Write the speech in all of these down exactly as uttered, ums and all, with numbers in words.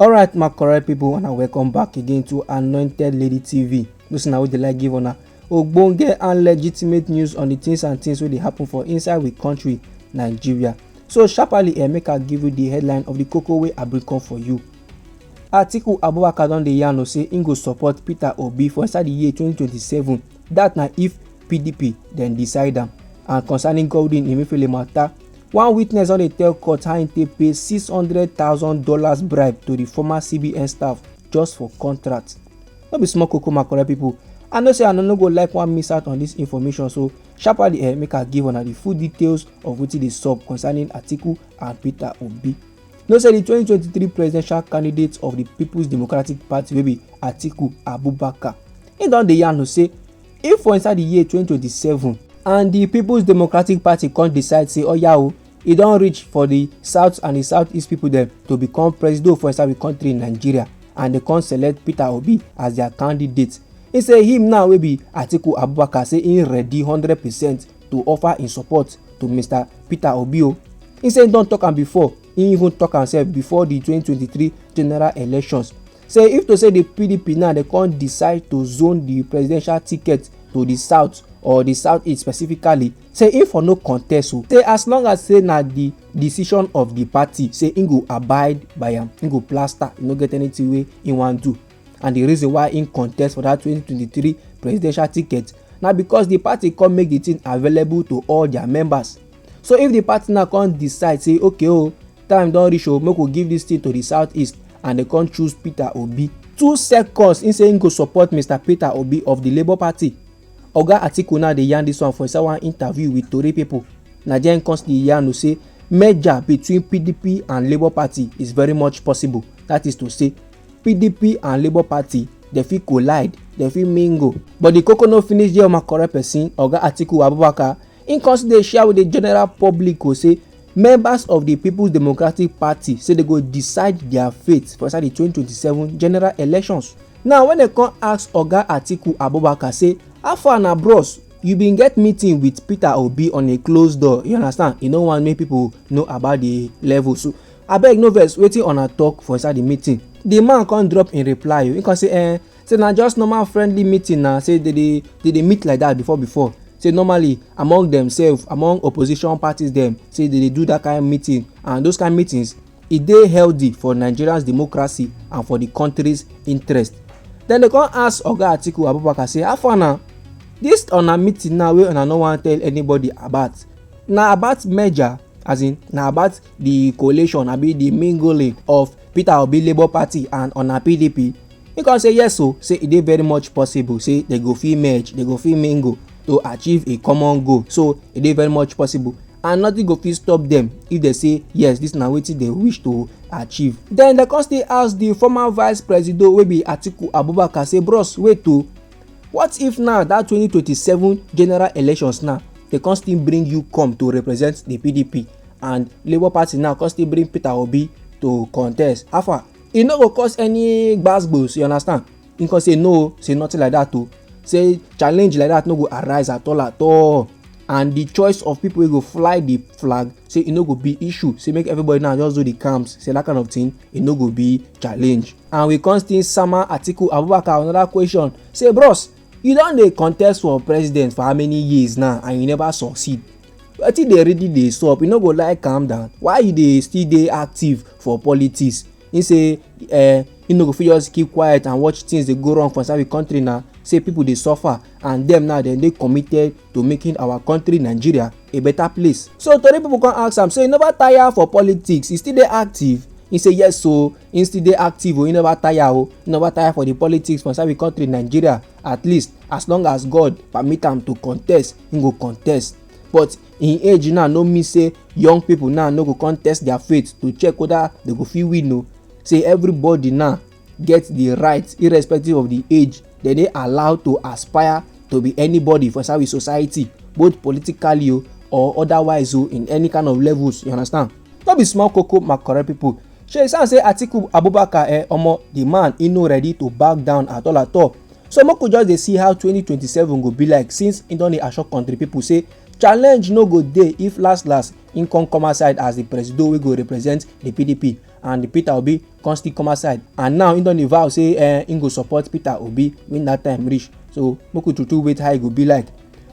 Alright, my correct people, and I welcome back again to Anointed Lady T V. Listen, I would like give on ogbonge and legitimate news on the things and things wey dey happen for inside we country, Nigeria. So sharply, eh, make I give you the headline of the koko wey I bring come for you. Atiku Abubakar don dey yarn say im go support Peter Obi for inside the year twenty twenty-seven. That na if P D P then decide am. And concerning Godwin Emefiele matter, one witness don dey tell court how im take pay six hundred thousand dollars bribe to the former C B N staff just for contract. No be small koko, my correct people. I know say I no go like one miss out on this information, so sharply, eh, make I give una the full details of wetin dey sup concerning Atiku and Peter Obi. Know say the twenty twenty-three presidential candidate of the People's Democratic Party wey be Atiku Abubakar, he don dey yarn say if for inside the year twenty twenty-seven and the People's Democratic Party come decide say, oh yeah, oh, e don reach for the south and the southeast people dem to become president for inside the country, Nigeria, and they come select Peter Obi as their candidate. He say him now wey be Atiku Abubakar say he ready hundred percent to offer him support to Mister Peter Obi o. He say he don talk am before. He even talk himself before the twenty twenty-three general elections. Say if to say the P D P now they come decide to zone the presidential ticket to the south or the southeast specifically, say if for no contest o, say as long as say na the decision of the party, say he go abide by am, he go plaster, he no get anything wey he wan do. And the reason why he contest for that twenty twenty-three presidential ticket na because the party come make the thing available to all their members. So if the party now come decide say, okay, oh, time don reach, oh, make we give this thing to the southeast, and they come choose Peter Obi, two seconds he say he go support Mister Peter Obi of the Labour Party. Oga Atiku now dey yarn this one for inside one interview with tori people. Na there he come still yarn say merger between P D P and Labour Party is very much possible. That is to say, P D P and Labour Party, they fit collide, they fit mingle. But the koko no finish there, my correct person, Oga Atiku Abubakar, he come still dey share with the general public o say members of the People's Democratic Party say they go decide their fate for inside the twenty twenty-seven general elections. Now, when they come ask Oga Atiku Abubakar say, how far na bros, you been get meeting with Peter Obi on a closed door, you understand? You no want make people know about the level. So abeg, no vex, wetin una talk for inside the meeting? The man come drop in reply. He come say, eh, say na just normal friendly meeting na, say they dey they dey meet like that before before. Say normally among themselves, among opposition parties dem, say they dey do that kind meeting, and those kind meetings, e dey healthy for Nigeria's democracy and for the country's interest. Then they come ask Oga Atiku Abubakar say, how far na? This una meeting now wey una no wan tell anybody about, na about merger, as in na about the coalition, abi the mingling of Peter Obi Labour Party and una P D P? He come say yes o, say e dey very much possible, say they go fit merge, they go fit mingle to achieve a common goal. So e dey very much possible, and nothing go fit stop them if they say yes, this na wetin they wish to achieve. Then they come still ask the former vice president wey be Atiku Abubakar say, bros, wait o, what if now that twenty twenty-seven general elections now, they come still bring you come to represent the P D P, and Labour Party now come still bring Peter Obi to contest? How far? E no go cause any gbasgbos, you understand? He come say no, say nothing like that o. Say challenge like that no go arise at all at all. And the choice of people wey go fly the flag, say e no go be issue. Say make everybody now just do the camps. Say that kind of thing, e no go be challenge. And we come still sama Atiku Abubakar another question. Say, bros, you don dey contest for president for how many years now and you never succeed? Wetin dey really dey sup? You no go like calm down? Why you dey still dey active for politics? He say, eh, he no go fit just keep quiet and watch things dey go wrong for inside the country now. Say people dey suffer, and them now, dem dey committed to making our country, Nigeria, a better place. So tori people come ask am say, you never tire for politics? You still dey active? He say yes o, he still dey active o, he never tire o, he never tire for the politics for inside the country, Nigeria. At least as long as God permit am to contest, he go contest. But in age now no mean say young people now no go contest their fate to check whether they go fit win o. Say everybody now get the right, irrespective of the age, dem dey allowed to aspire to be anybody for inside we society, both politically o or otherwise o, in any kind of levels, you understand? No be small koko, my correct people. Shey e sound say Atiku Abubakar, eh, omo, the man, he no ready to back down at all at all. So make we just dey see how twenty twenty-seven go be like, since he don dey assure country people say challenge no go dey if last last he come come outside as the presido wey go represent the P D P. and Peter Obi come still come outside, and now he don dey vow say eh, he go support Peter Obi when that time reach. So make we true true wait how e go be like.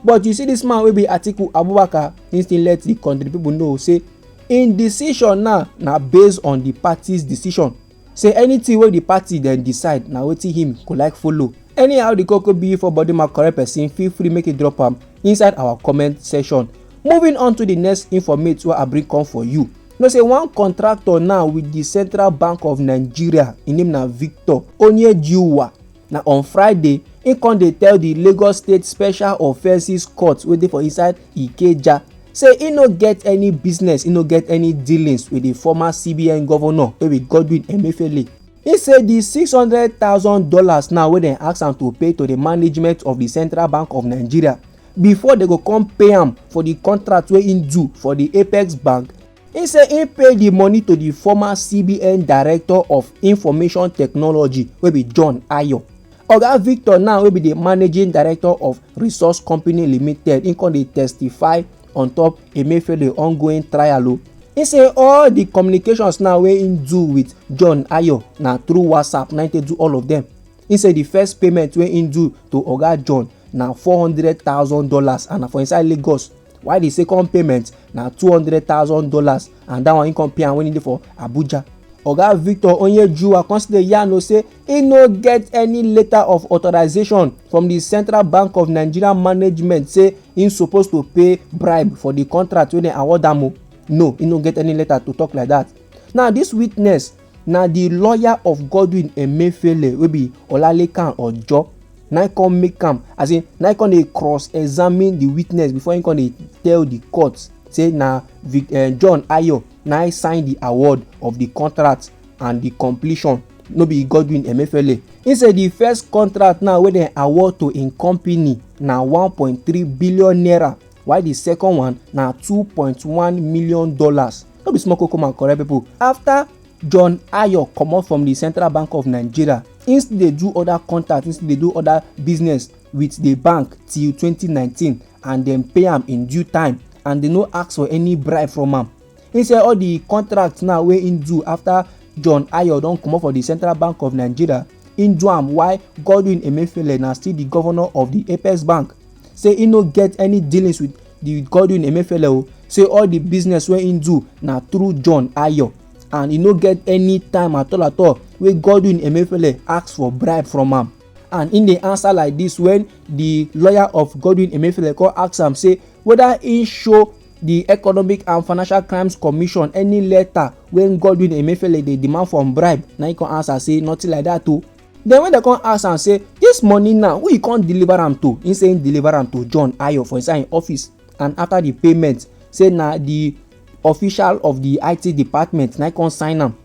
But you see this man wey be Atiku Abubakar, he still let the country people know say im decision now na based on the party's decision. Say anything wey the party dem decide na wetin him go like follow. Anyhow the koko be for body, my correct person, feel free make you drop am inside our comment section. Moving on to the next informate wey I bring come for you. Know say one contractor now with the Central Bank of Nigeria, im name na Victor Onyejiuwa. Na on Friday, he come dey tell the Lagos State Special Offences Court wey dey for inside Ikeja say he no get any business, he no get any dealings with the former C B N governor wey be Godwin Emefiele. He say the six hundred thousand dollars now wey dem ask am to pay to the management of the Central Bank of Nigeria before dem go come pay am for the contract wey he do for the Apex Bank, he say he pay the money to the former C B N Director of Information Technology wey be John Ayo. Oga Victor now wey be the managing director of Resource Company Limited, he come dey testify on top Emefiele ongoing trial o. He say all the communications now wey he do with John Ayo na through WhatsApp na he take do all of them. He say the first payment wey he do to Oga John na four hundred thousand dollars and na for inside Lagos, while the second payment na two hundred thousand dollars and that one he come pay am when he dey for Abuja. Oga Victor Onyejuwa come still dey yarn o say he no get any letter of authorization from the Central Bank of Nigeria management say he suppose to pay bribe for the contract wey dem award am o. No, he no get any letter to talk like that. Now this witness na the lawyer of Godwin Emefiele wey be Olalekan Ojo. Na he come make am, as in na he come dey cross examine the witness before he come dey tell the court say na Vic, uh, John Ayo na he sign the award of the contract and the completion, no be Godwin Emefiele. He say the first contract now wey dem award to im company na one point three billion naira, while the second one na two point one million dollars. No be small koko, my correct people. After John Ayo comot from the Central Bank of Nigeria, he still dey do other contact, he still dey do other business with the bank till twenty nineteen, and dem pay am in due time and dem no ask for any bribe from am. He say all the contract now wey he do after John Ayo don comot for the Central Bank of Nigeria, he do am while Godwin Emefiele na still the governor of the Apex Bank. Say he no get any dealings with the Godwin Emefiele o. Say all the business wey he do na through John Ayo, and he no get any time at all at all wey Godwin Emefiele ask for bribe from am. And he dey answer like this when the lawyer of Godwin Emefiele come ask am say whether he show the Economic and Financial Crimes Commission any letter wey Godwin Emefiele dey demand from bribe. Na he come answer say nothing like that o. Then when dem come ask am say this money now, who you come deliver am to? He say he deliver am to John Ayo for inside him office, and after the payment, say na the official of the I T department na he come sign am.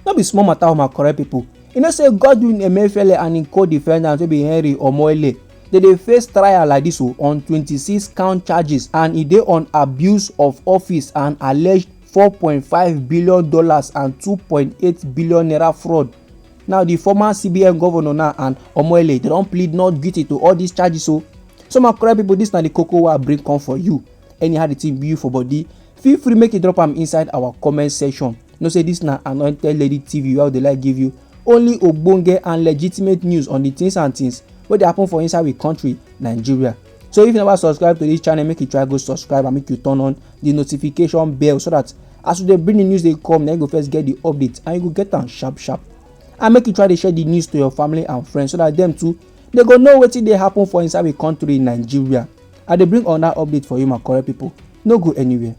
No be small matter o, my correct people. You know say Godwin Emefiele and him co-defendant wey be Henry Omoele, dem dey face trial like this o on twenty-six count charges, and e dey on abuse of office and alleged four point five billion dollars and two point eight billion naira fraud. Now the former C B N governor now and Omoele, dem don plead not guilty to all these charges o. So my correct people, this na the koko wey I bring come for you. Anyhow the thing be you for body, feel free make you drop am inside our comment section. Know say this na Anointed Lady T V wey we dey like give you only ogbonge and legitimate news on the things and things wey dey happen for inside we country, Nigeria. So if you never subscribe to this channel, make you try go subscribe and make you turn on the notification bell so that as we dey bring the news dey come, na you go first get the update and you go get am sharp sharp. And make you try dey share the news to your family and friends so that dem too, dem go know wetin dey happen for inside we country, Nigeria. I dey bring another update for you, my correct people. No go anywhere.